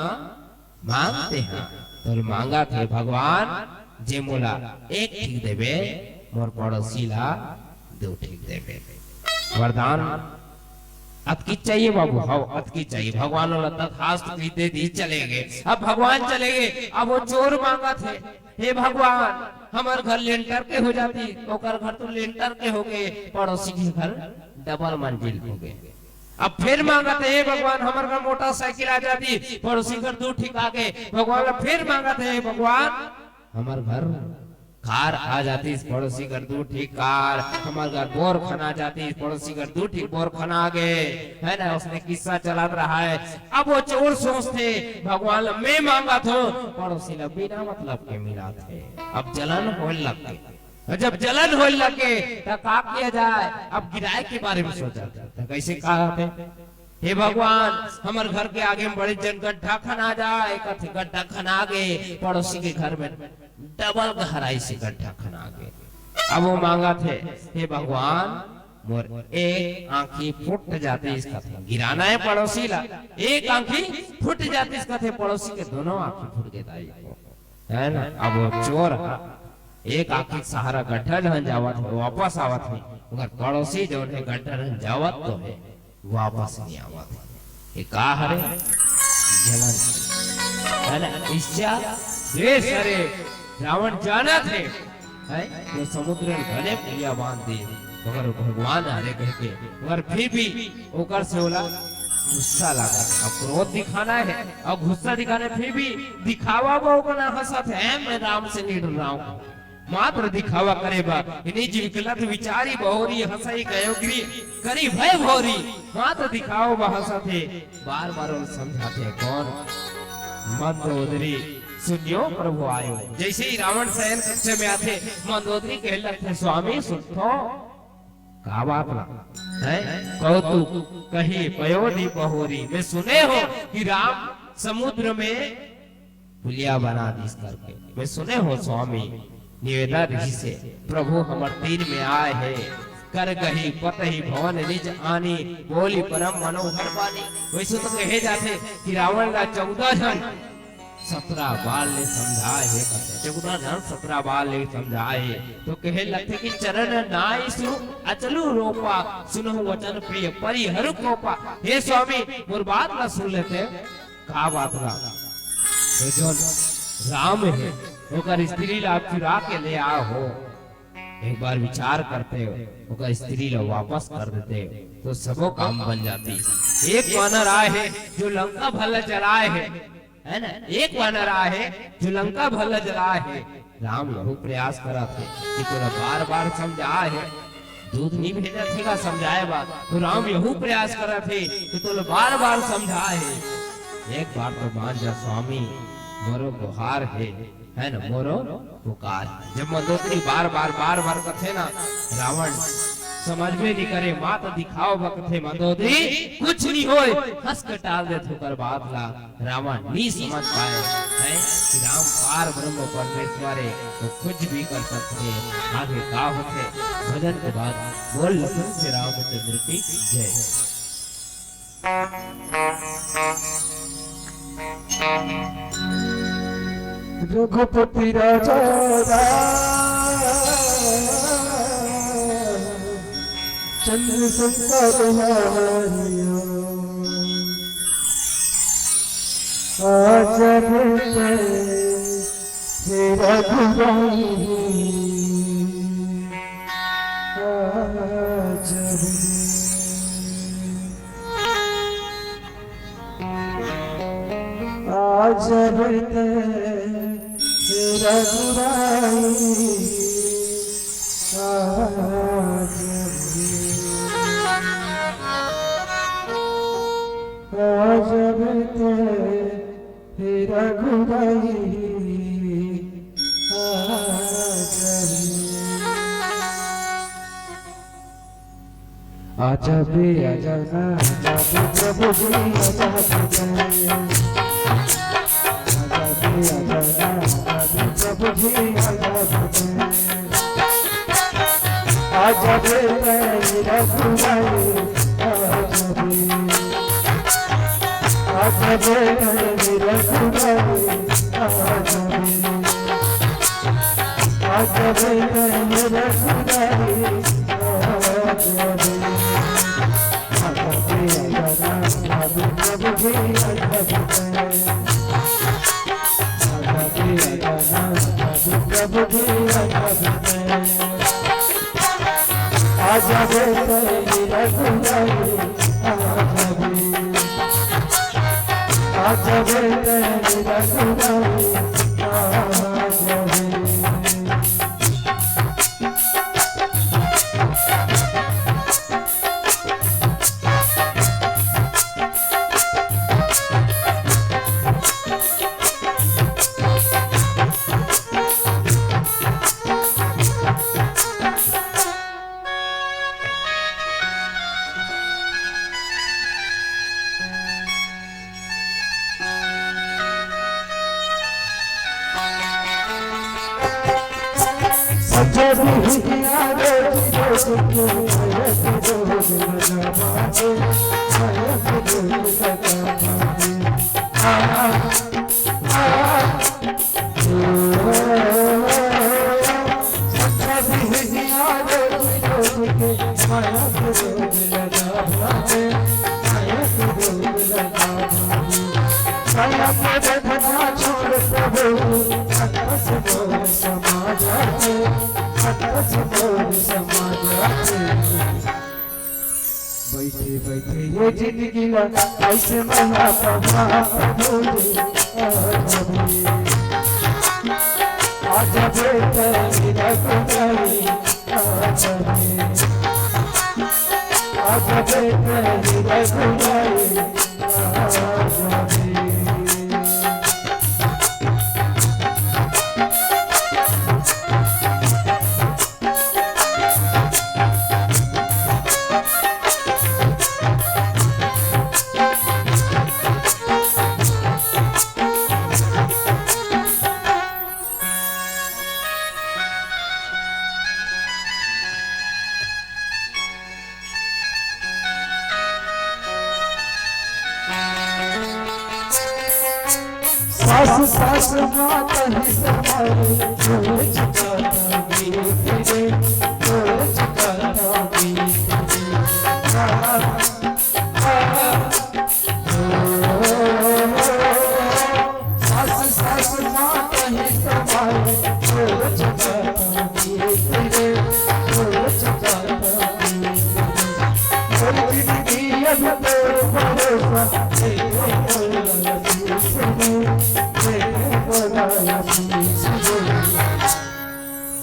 मांगते हैं।" त मांगथे, "भगवान, जे मोला एक ठीक देबे, मोर पड़ोसी ला दू ठीक देबे।" वरदान अतकी चाहिए बाबू, हव, अतकी चाहिए। भगवान ओला तथास्तु कहि दे दिस, चले गे। अब भगवान चले गे, अब ओ चोर मांगथे, "हे भगवान, हमर घर लेंटर के हो जातिस।" ओकर घर तो लेंटर के होगे, पड़ोसी के घर डबल मंजिल होगे। अब फेर मांगथे, "हे भगवान, हमर घर मोटरसाइकिल आ जातिस।" पड़ोसी घर दू ठीक आगे। भगवान ला फेर मांगथे, "हे भगवान, हमर घर कार आ जातिस।" पड़ोसी घर दू ठीक कार, हमर घर बोर खना आ जातिस, पड़ोसी घर दू ठीक बोर खना आगे, है ना, ओइसने किस्सा चलत रहा हे। अब ओ चोर सोचथे, "भगवान ला मैं मांगथों, पड़ोसी ला बिना मतलब के मिलथे।" अब जलन होए लगथे। जब जलन होए लगे, त का किया जाए? अब गिराए के बारे में सोचथे। त कैसे कहाथे, "हे भगवान, हमर घर के आगे में बड़े जन गड्ढा खना जाए," कथे, गड्ढा खना गे, पड़ोसी के घर में डबल गहराई से गड्ढा खना गे। अब ओ मांगथे, "हे भगवान, मोर एक आंखी फूट जातिस," कथे, गिराना हे पड़ोसी ला, "एक आंखी फूट जातिस," कथे, पड़ोसी के दोनों आंखी फूट गे दाई, है ना। अब ओ चोर हा एक आंखी के सहारा गड्ढा डहन जावत हे, वापस आवत हे, मगर पड़ोसी जौन हे गड्ढा डहन जावत तो हे, वापस नहीं आवत हे। ये का हरे? जलन, है ना, ईर्ष्या, द्वेष हरे। रावण जानत हे, हैं, वो समुद्र में भले पुलिया बांध दे, मगर भगवान हरे कहिके, मगर फिर भी ओकर से ओला गुस्सा लागत। अब क्रोध दिखाना हे, अब गुस्सा दिखाना हे, फिर भी दिखावा बा ओकर ना हंसत हे, "मैं राम से नहीं डर रहा हूँ।" मात्र दिखावा करे बा, निज विकलत विचारी बहोरी, हंसई कयो गिरी, करी भय भोरी। मात्र दिखावा बा हंसत हे, बार बार ओला समझाथे कोन? मंदोदरी सुनियो प्रभु आयो। जैसे ही रावण शयन कक्ष में आथे, मंदोदरी कहे लगथे, "स्वामी सुनथो, का बात ला?" हैं? कौतुक कही पयो नी बहोरी। मैं सुने हों कि राम समुद्र में पुलिया बना दिस करके। मैं सुने हों स्वामी, निवेदन रहिसे, प्रभु हमर तीर में आए हे, कर गही पतही भवन निज आनी, बोली परम मनोहर बानी। वैसे तो कहे जाथे कि रावण ला चौदह झन सतरा बार ले समझाए हे, कथे चौदह झन सतरा बार ले समझाए हे। तो कहे लगथे कि चरण नाई सुरु अचलु रोपा, सुनहु वचन प्रिय परिहरु कोपा। हे स्वामी, मोर बात ला सुन लेते, का बात ला? तो जोन राम हे, ओकर स्त्री ला आप चुरा के ले आए हो, एक बार विचार करते हो, ओकर स्त्री ला वापस कर देते हो, तो सबो काम बन जाती। एक वानर आए हे, जो लंका भर ला जलाए हे, है ना? एक वानर आए हे, जो लंका भर ला जलाए हे। राम यहू प्रयास करत हे कि तोला बार-बार समझाए हे, दूत नहीं भेजत हे का समझाए बर, तो राम यहू प्रयास करत हे कि तोला बार-बार समझाए हे। एक बार तो मान जा स्वामी, मोरो गुहार हे, है ना, मोरो पुकार। जब मंदोदरी बार-बार, बार-बार कथे ना, रावण समझबे नहीं करे, मात दिखाओ बकथे मंदोदरी, कुछ नहीं होए, हंस के टाल देथे ओकर बात ला। रावण नहीं समझ पाए हैं कि राम पार ब्रह्म परमेश्वर हे, वो कुछ भी कर सकथे। आगे का होथे, भजन के बाद बोल लखन से रामचंद्र की जय। रघुपति राजा राम चंद्र संकट हरियो। आज हे रघुराई, आज आज हे रघुराई, आज आज हे रघुराई, आज हे। आजा बे, आजा ना, आजा बे, प्रभु जी, आजा बे। आजा बे, आजा ना, आजा बे, प्रभु जी, आजा बे। आजा बे, मैं रघुराई, आजा बे। आजा बे, मैं रघुराई, आजा बे। आजा बे, मैं रघुराई, आजा बे। आजा बे, आजा ना, आजा बे, प्रभु जी, आजा बे। आजा बे, आजा ना, आजा बे, प्रभु जी, आजा बे। आजा बे, मैं रघुराई, आजा बे। आजा बे, मैं रघुराई, आजा बे। बैठे बैठे ये जिंदगी ला कैसे मैं आपा भूले। आजा बे, तेरी रघुराई, आजा बे। आजा बे, तेरी रघुराई, आजा बे। सास सास मात ही समाए, रोज गाता गीत रे, रोज गाता गीत रे। सास सास मात ही समाए, रोज गाता गीत रे, रोज गाता गीत रे। कोई भी नहीं अब तो भरोसा,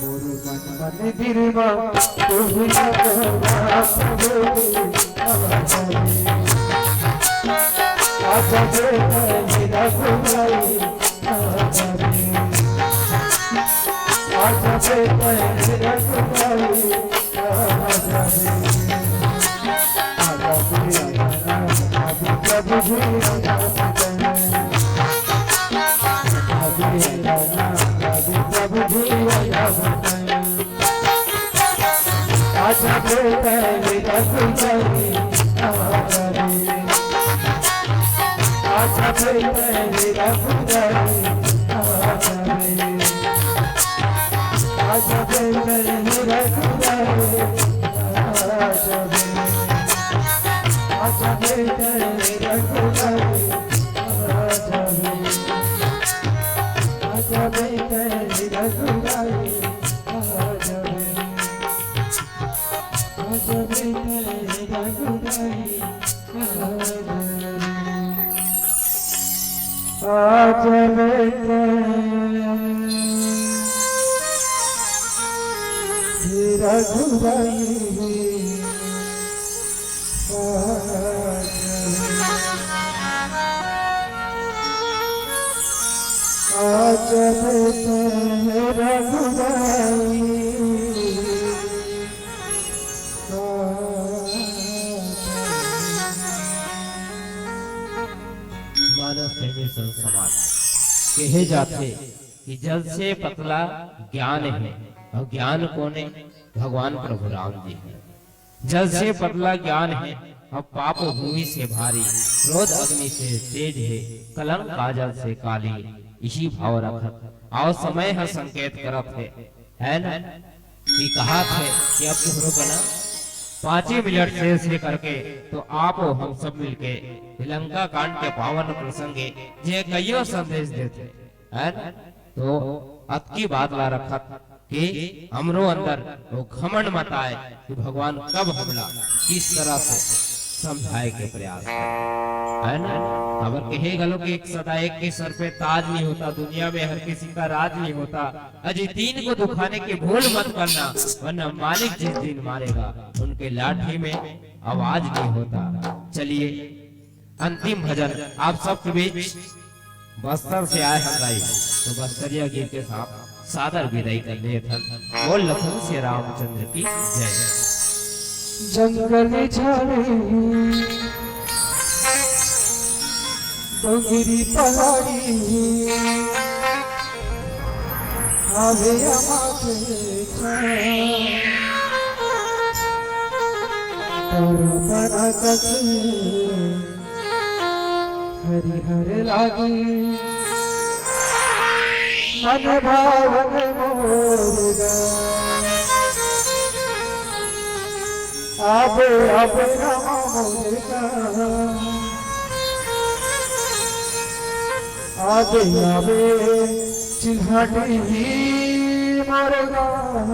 मोर मन मंदिर मा तू ही जगन्नाथ रे। आजा रे, आजा रे, मेरा गुरुजी, आजा रे। आजा रे, मेरा गुरुजी, आजा रे। आजा रे, आजा रे, प्रभु जी, आजा रे। आजा रे, आजा रे, प्रभु जी, आजा रे। आजा बेटा मेरा गुरुजी, आजा रे। आजा बेटा मेरा गुरुजी, आजा रे। आजा बेटा मेरा गुरुजी, आजा रे। आजा बेटा मेरा गुरुजी, आजा रे। आजा बेटा मेरा गुरुजी, आजा रे। मानस प्रेमी संत समाज, कहे जाथे कि जल से पतला ज्ञान हे, अउ ज्ञान कोन हे? भगवान प्रभु राम जी हे। जल से पतला ज्ञान हे, अउ पाप भूमि से भारी, क्रोध अग्नि से तेज हे, कलंक काजल से काली, इही भाव रखत। अउ समय ह संकेत करत हे, हे ना? कि कहाथे कि अब तुहरो कना पाँचे मिनट शेष हे करके, तो आप हम सब मिलके लंका कांड के पावन प्रसंगे जे कइयो संदेश देथे, हे ना? तो अतकी बात ला रखत कि हमरो अंदर वो घमंड मत आए कि भगवान कब हमला किस तरह से समझाए के प्रयास करे, हे ना? काबर कहे घलो कि एक सदा एक के सर पे ताज नहीं होता, दुनिया में हर किसी का राज नहीं होता। अजी तीन को दुखाने की भूल मत करना, वरना मालिक जिस दिन मारेगा, उनके लाठी में आवाज नहीं होता। चलिए, अंतिम भजन आप सबके बीच बस्तर से आए हन गाई, तो बस्तरिया गीत के साथ सादर विदाई कर लेथन। बोल लखन से रामचंद्र की जय। जंगल झाड़ी, डोंगरी पहाड़ी, आवे आमा के छाँव। तोर परागस हरिहर लागी, मन भावन मोर गाँव। आबे, आबे रामा मोर गाँव। आबे, आबे चिल्हाटी मोर गाँव।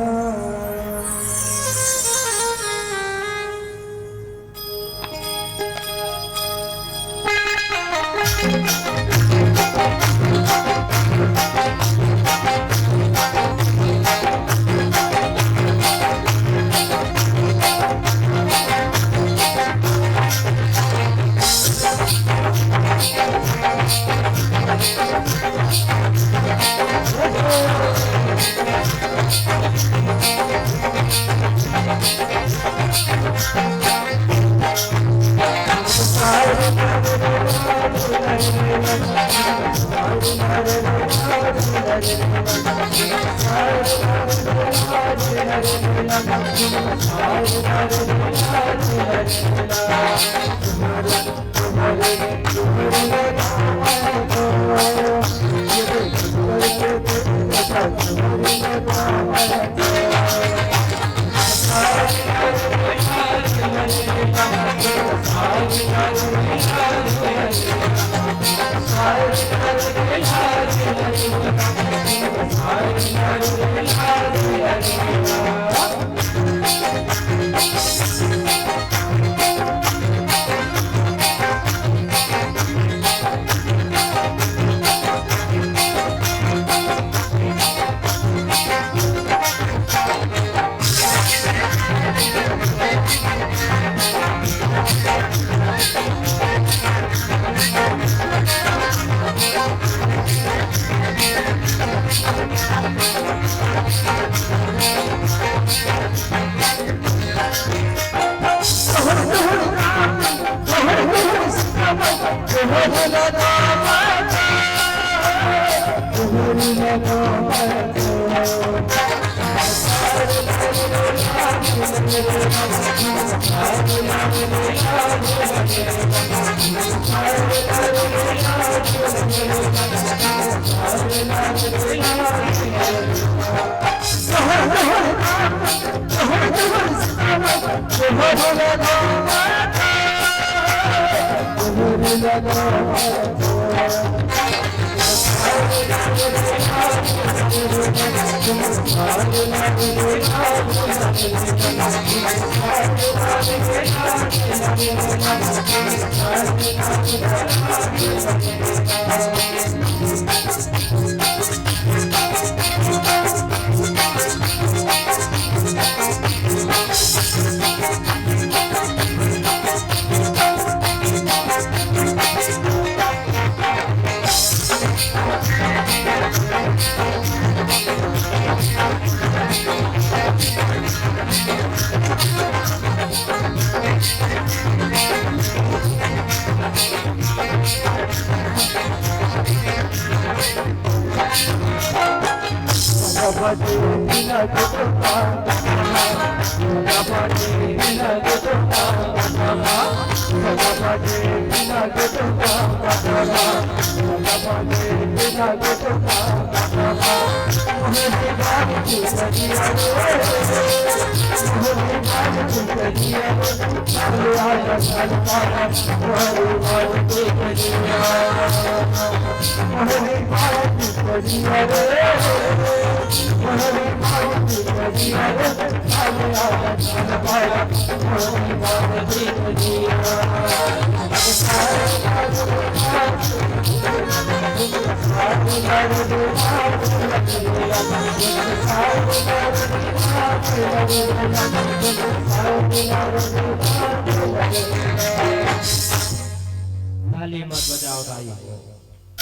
ताली मत बजाओ दाई हो।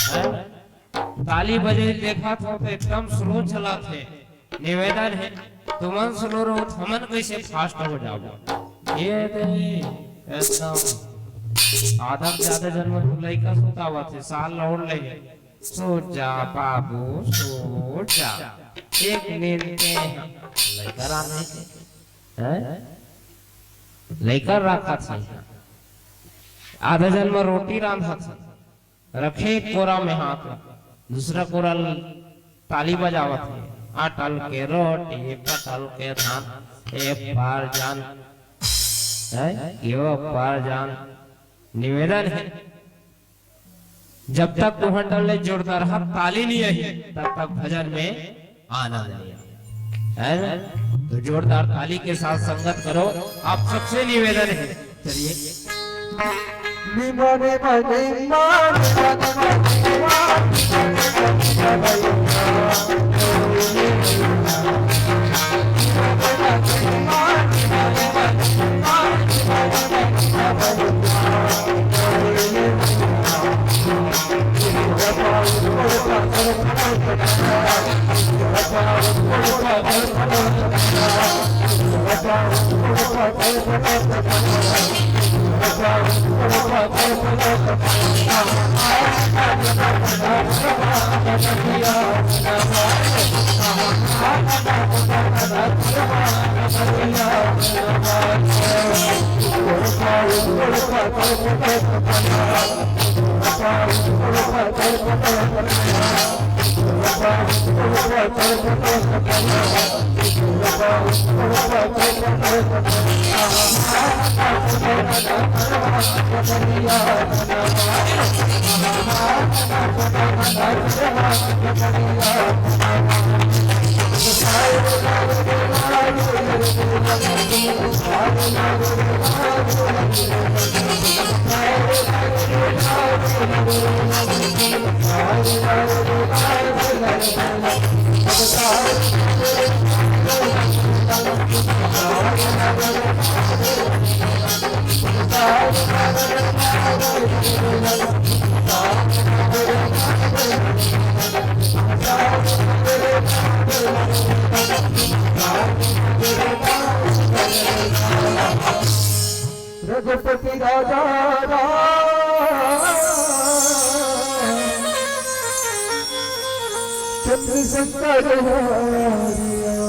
हैं? ताली बजे देखत हो तो एकदम स्लो चलत हे। निवेदन हे, तुमन स्लो रहो तो हमन कैसे फास्ट हो जाबो? ये दे एकदम आधा से ज्यादा जन मन लइका सुतावत हे, साल लौड़ ले हे। सो जा बाबू, सो जा। एक नींद के लइका रांधे के, हैं? लइका राखत हे। आधा जन म रोटी रांधत हे। रखे एक कोरा में हाथ, दूसरा कोरा ल ताली बजावत हे। अटल के रोटी, पटल के धान, ए पार जान, हैं? यो पार जान। निवेदन हे, जब तक तुहन डहर ले जोरदार हाथ ताली नहीं आई, तब तक भजन में आनंद नहीं आए, है ना? तो जोरदार ताली के साथ संगत करो, आप सबसे निवेदन है। चलिए। रघुपति राजा राम। सकता डहारिया।